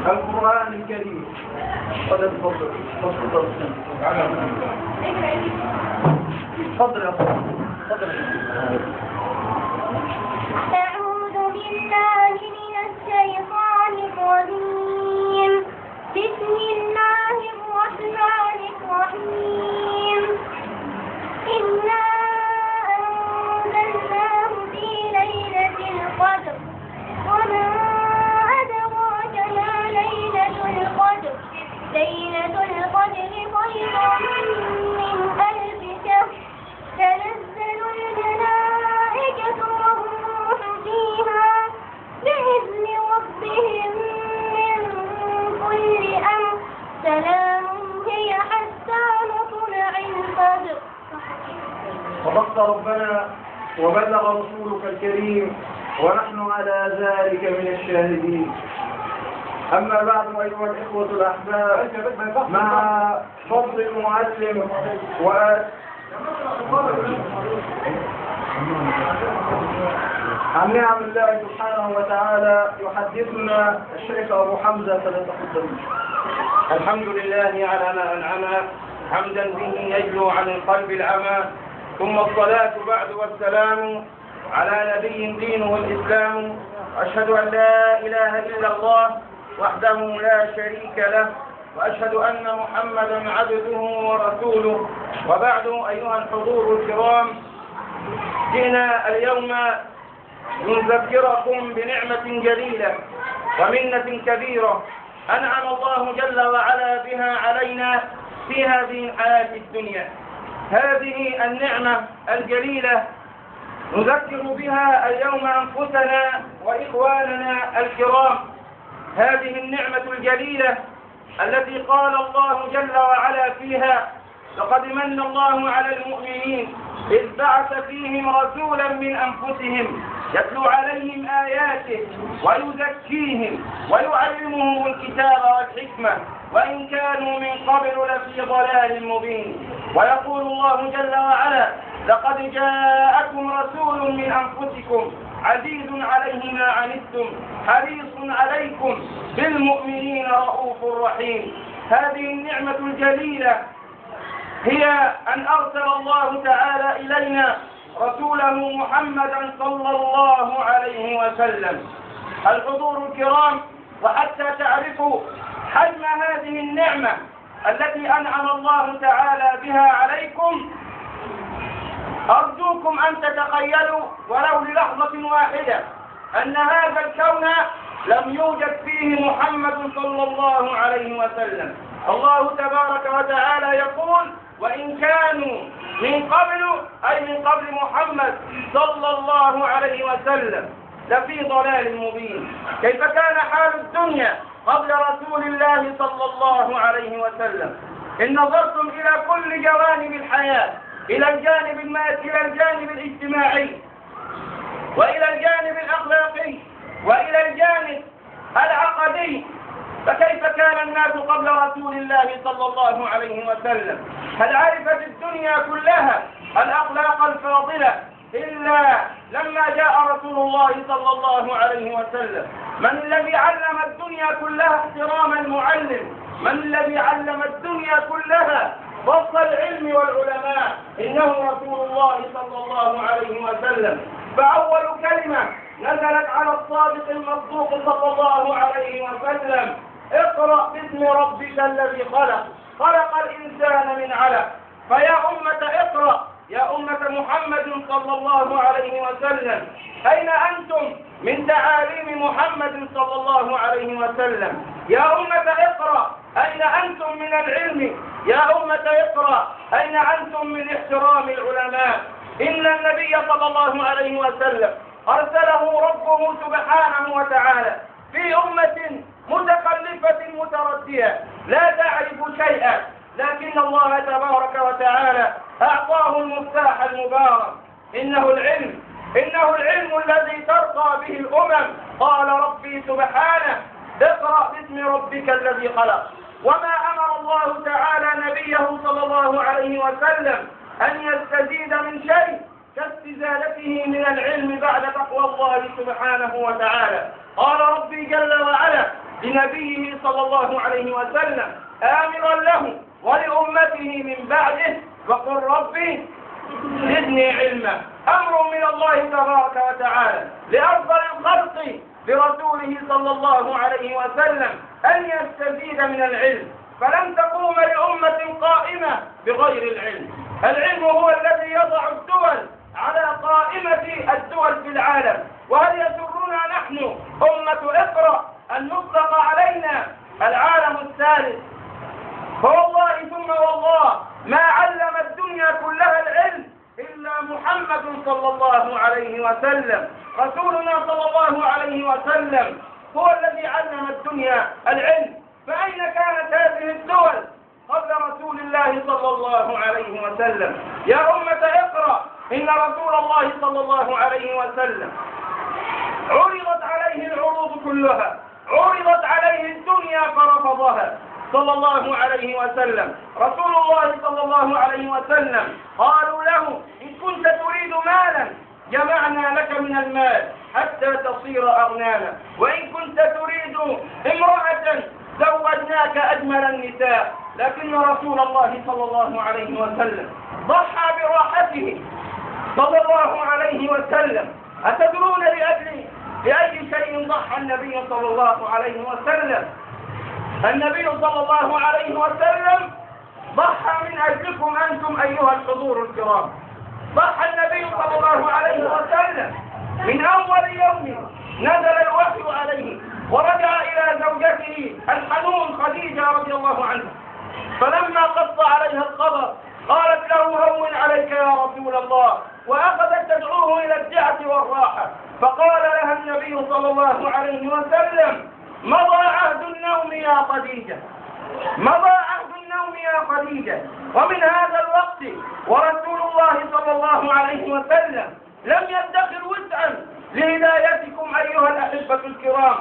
القرآن الكريم. تفضل تفضل تفضل يا تفضل. أعوذ بالله من الشيطان الرجيم. بسم الله الرحمن الرحيم. إنا أنزلناه في ليلة القدر وما أدراك ما ليلة القدر. ليلة القدر خير من 1000 شهر. تنزل الملائكة والروح فيها بإذن ربهم من كل أمر. سلام هي حتى مطلع الفجر. صدقت ربنا وبلغ رسولك الكريم ونحن على ذلك من الشاهدين. أما بعد أيها الإخوة الأحباب، مع فضل المعلم عن نعم الله سبحانه وتعالى يحدثنا الشيخ أبو حمزة، فليتفضل. الحمد لله على ما أنعم، حمدا به يجلو عن القلب العمى، ثم الصلاة بعد والسلام على نبي دينه الإسلام. أشهد أن لا إله إلا الله وحده لا شريك له، وأشهد أن محمدا عبده ورسوله. وبعد، أيها الحضور الكرام، جئنا اليوم لنذكركم بنعمة جليلة ومنة كبيرة أنعم الله جل وعلا بها علينا في هذه الحياة الدنيا. هذه النعمة الجليلة نذكر بها اليوم أنفسنا وإخواننا الكرام. هذه النعمة الجليلة التي قال الله جل وعلا فيها: لقد من الله على المؤمنين إذ بعث فيهم رسولا من أنفسهم يتلو عليهم آياته ويزكيهم ويعلمهم الكتاب والحكمة وإن كانوا من قبل لفي ضلال مبين. ويقول الله جل وعلا: لقد جاءكم رسول من أنفسكم عزيز عليه ما عنتم حريص عليكم بالمؤمنين رؤوف رحيم. هذه النعمة الجليلة هي أن أرسل الله تعالى إلينا رسوله محمدا صلى الله عليه وسلم. الحضور الكرام، وحتى تعرفوا حجم هذه النعمة التي أنعم الله تعالى بها عليكم، أرجوكم أن تتخيلوا ولو للحظة واحدة أن هذا الكون لم يوجد فيه محمد صلى الله عليه وسلم. الله تبارك وتعالى يقول: وإن كانوا من قبل، أي من قبل محمد صلى الله عليه وسلم، لفي ضلال مبين. كيف كان حال الدنيا قبل رسول الله صلى الله عليه وسلم؟ إن نظرتم إلى كل جوانب الحياة، إلى الجانب المادي، إلى الجانب الاجتماعي، وإلى الجانب الأخلاقي، وإلى الجانب العقدي، فكيف كان الناس قبل رسول الله صلى الله عليه وسلم؟ هل عرفت الدنيا كلها الأخلاق الفاضلة إلا لما جاء رسول الله صلى الله عليه وسلم؟ من الذي علم الدنيا كلها احترام المعلم؟ من الذي علم الدنيا كلها فضل العلم والعلماء؟ إنه رسول الله صلى الله عليه وسلم. فأول كلمة نزلت على الصادق المصدوق صلى الله عليه وسلم: اقرأ باسم ربك الذي خلق، خلق الإنسان من علق. فيا أمة اقرأ، يا أمة محمد صلى الله عليه وسلم، أين أنتم من تعاليم محمد صلى الله عليه وسلم؟ يا أمة اقرأ، أين أنتم من العلم؟ يا أمة اقرأ، أين أنتم من احترام العلماء؟ إن النبي صلى الله عليه وسلم أرسله ربه سبحانه وتعالى في أمة متخلفة متردية لا تعرف شيئا، لكن الله تبارك وتعالى أعطاه المفتاح المبارك، إنه العلم، إنه العلم الذي ترقى به الأمم. قال ربي سبحانه: اقرأ باسم ربك الذي خلق. وما أمر الله تعالى نبيه صلى الله عليه وسلم أن يستزيد من شيء كاستزادته من العلم بعد تقوى الله سبحانه وتعالى. قال ربي جل وعلا: لنبيه صلى الله عليه وسلم، آمرا له ولأمته من بعده: وقل ربي زدني علما. أمر من الله تبارك وتعالى لأفضل الخلق لرسوله صلى الله عليه وسلم أن يستزيد من العلم، فلن تقوم لأمة قائمة بغير العلم. العلم هو الذي يضع الدول على قائمة الدول في العالم. وهل يسرنا نحن أمة اقرأ أن يطلق علينا العالم الثالث؟ فوالله ثم والله ما علم الدنيا كلها العلم إلا محمد صلى الله عليه وسلم. رسولنا صلى الله عليه وسلم هو الذي علم الدنيا العلم. فأين كانت هذه الدول قبل رسول الله صلى الله عليه وسلم؟ يا أمة اقرأ، إن رسول الله صلى الله عليه وسلم عرضت عليه العروض كلها، عرضت عليه الدنيا فرفضها صلى الله عليه وسلم. رسول الله صلى الله عليه وسلم قالوا له: إن كنت تريد مالا جمعنا لك من المال حتى تصير أغنانا، وإن كنت تريد امرأة زوجناك أجمل النساء. لكن رسول الله صلى الله عليه وسلم ضحى براحته صلى الله عليه وسلم. أتدرون لأي شيء ضحى النبي صلى الله عليه وسلم؟ النبي صلى الله عليه وسلم ضحى من أجلكم أنتم أيها الحضور الكرام. ضحى النبي صلى الله عليه وسلم من أول يوم نزل الوحي عليه، ورجع إلى زوجته الحنون خديجة رضي الله عنها، فلما قص عليها الخبر قالت له: هون عليك يا رسول الله، وأخذت تدعوه إلى الدعة والراحة. فقال لها النبي صلى الله عليه وسلم: مضى عهد النوم يا خديجة، مضى عهد النوم يا خديجة. ومن هذا الوقت ورسول الله صلى الله عليه وسلم لم يدخر وسعا لهدايتكم أيها الأحبة الكرام.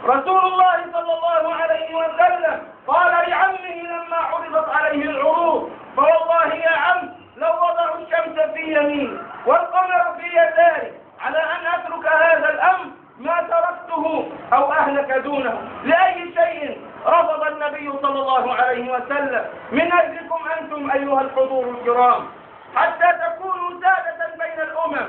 رسول الله صلى الله عليه وسلم قال لعمه لما عرضت عليه العروض: فوالله يا عم لو وضعوا الشمس في يميني والقمر في يساري على أن أترك هذا الأمر ما تركته أو أهلك دونه. لأي شيء رفض النبي صلى الله عليه وسلم؟ من أجلكم أنتم أيها الحضور الكرام، حتى تكونوا سادة بين الأمم،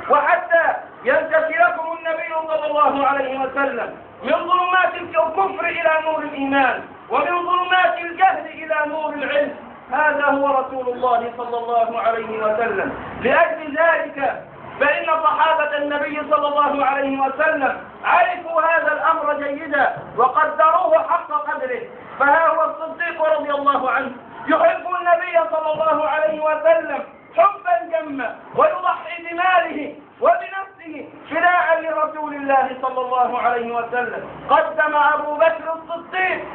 وحتى ينتشركم النبي صلى الله عليه وسلم من ظلمات الكفر إلى نور الإيمان، ومن ظلمات الجهل إلى نور العلم. هذا هو رسول الله صلى الله عليه وسلم. لأجل ذلك فإن صحابة النبي صلى الله عليه وسلم عرفوا هذا الأمر جيدا وقدروه حق قدره. فها هو الصديق رضي الله عنه يحب النبي صلى الله عليه وسلم حبا جما، ويضحي بماله وبنفسه فداء لرسول الله صلى الله عليه وسلم. قدم أبو بكر الصديق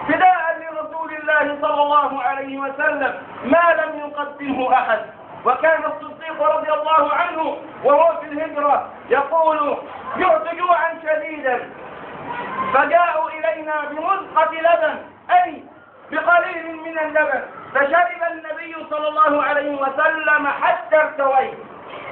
فداء لرسول الله صلى الله عليه وسلم ما لم يقدمه أحد. وكان الصديق رضي الله عنه وهو في الهجرة يقول: جعت جوعا شديدا فجاءوا إلينا بمزقة لبن، أي بقليل من اللبن، فشرب النبي صلى الله عليه وسلم حتى ارتويت.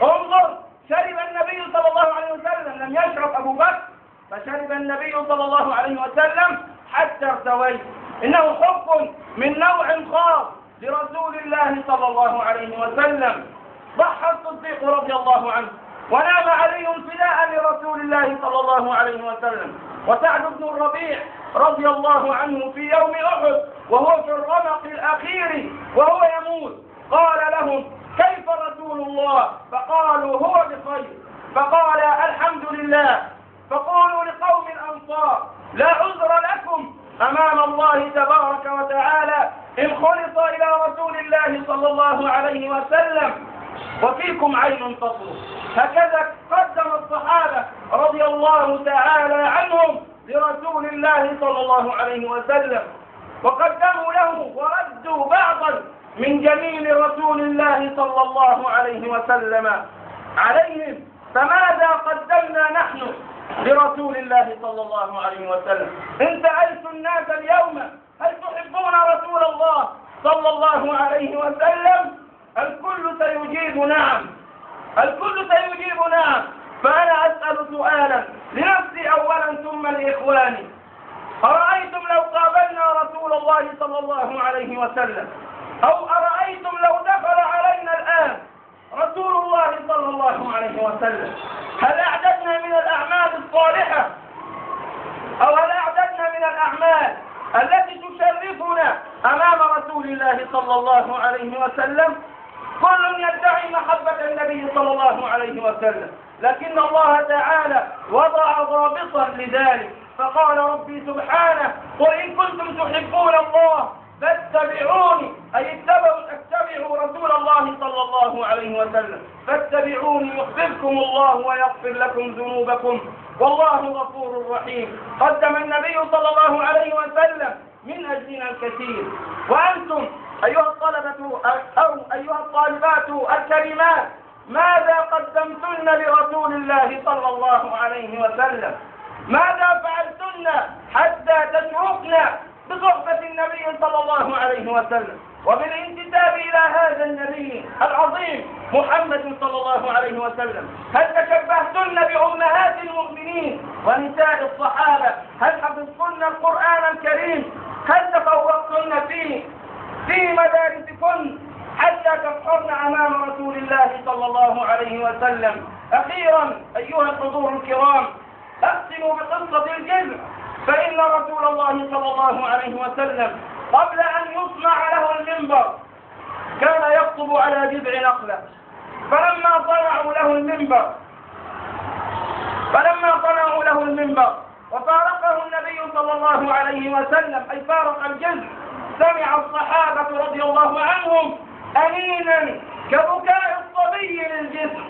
انظر، شرب النبي صلى الله عليه وسلم، لم يشرب أبو بكر، فشرب النبي صلى الله عليه وسلم حتى ارتويت. إنه حب من نوع خاص لرسول الله صلى الله عليه وسلم. ضحى الصديق رضي الله عنه، ونام علي فداء لرسول الله صلى الله عليه وسلم. وسعد بن الربيع رضي الله عنه في يوم أحد وهو في الرمق الأخير وهو يموت قال لهم: كيف رسول الله؟ فقالوا: هو بخير. فقال: الحمد لله. فقولوا لقوم الأنصار: لا عذر لكم أمام الله تبارك وتعالى إن خلص إلى رسول الله صلى الله عليه وسلم وفيكم عين تصرف. هكذا قدم الصحابة رضي الله تعالى عنهم لرسول الله صلى الله عليه وسلم، وقدموا له وردوا بعضا من جميل رسول الله صلى الله عليه وسلم عليهم. فماذا قدمنا نحن لرسول الله صلى الله عليه وسلم؟ إن سألت الناس اليوم هل تحبون رسول الله صلى الله عليه وسلم؟ الكل سيجيب نعم، الكل سيجيب نعم. فأنا أسأل سؤالا لنفسي أولا ثم لإخواني: أرأيتم لو قابلنا رسول الله صلى الله عليه وسلم، أو أرأيتم لو دخل علينا الآن رسول الله صلى الله عليه وسلم، هل أعددنا من الأعمال الصالحة، أو هل أعددنا من الأعمال التي تشرفنا أمام رسول الله صلى الله عليه وسلم؟ كل يدعي محبة النبي صلى الله عليه وسلم، لكن الله تعالى وضع ضابطا لذلك، فقال ربي سبحانه: قل إن كنتم تحبون الله فاتبعوني، أي اتبعوا رسول الله صلى الله عليه وسلم، فاتبعوني يحببكم الله ويغفر لكم ذنوبكم والله غفور رحيم. قدم النبي صلى الله عليه وسلم من أجلنا الكثير. وأنتم أيها الطلبة أو أيها الطالبات الكريمات، ماذا قدمتن لرسول الله صلى الله عليه وسلم؟ ماذا فعلتن حتى تشرفن بصحبة النبي صلى الله عليه وسلم وبالانتساب إلى هذا النبي العظيم محمد صلى الله عليه وسلم؟ هل تشبهتن بأمهات المؤمنين ونساء الصحابة؟ هل حفظتن القرآن الكريم؟ هل تفوقتن فيه في مدارسكن حتى تفخرن أمام رسول الله صلى الله عليه وسلم؟ أخيرا أيها الحضور الكرام، أختم بقصة الجذع، فإن رسول الله صلى الله عليه وسلم قبل أن يصنع له المنبر كان يخطب على جذع نخلة، فلما صنعوا له المنبر وفارقه النبي صلى الله عليه وسلم، أي فارق الجذع، سمع الصحابة رضي الله عنهم أنينا كبكاء الصبي للجذع.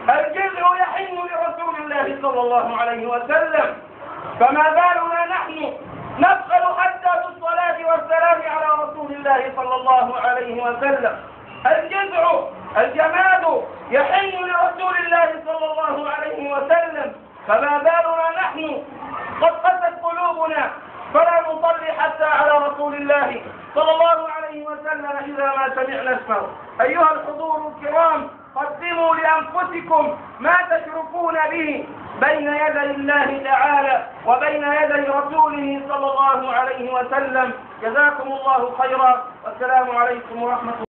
الجذع يحن لرسول الله صلى الله عليه وسلم، فما بالنا نحن نبخل حتى بالصلاة والسلام على رسول الله صلى الله عليه وسلم. الجذع الجماد يحن لرسول الله صلى الله عليه وسلم، فما بالنا نحن قد قست قلوبنا فلا نصلي حتى على رسول الله صلى الله عليه وسلم إذا ما سمعنا اسمه. أيها الحضور الكرام، قدموا لأنفسكم ما تشرفون به بين يدي الله تعالى وبين يدي رسوله صلى الله عليه وسلم. جزاكم الله خيرا، والسلام عليكم ورحمة الله.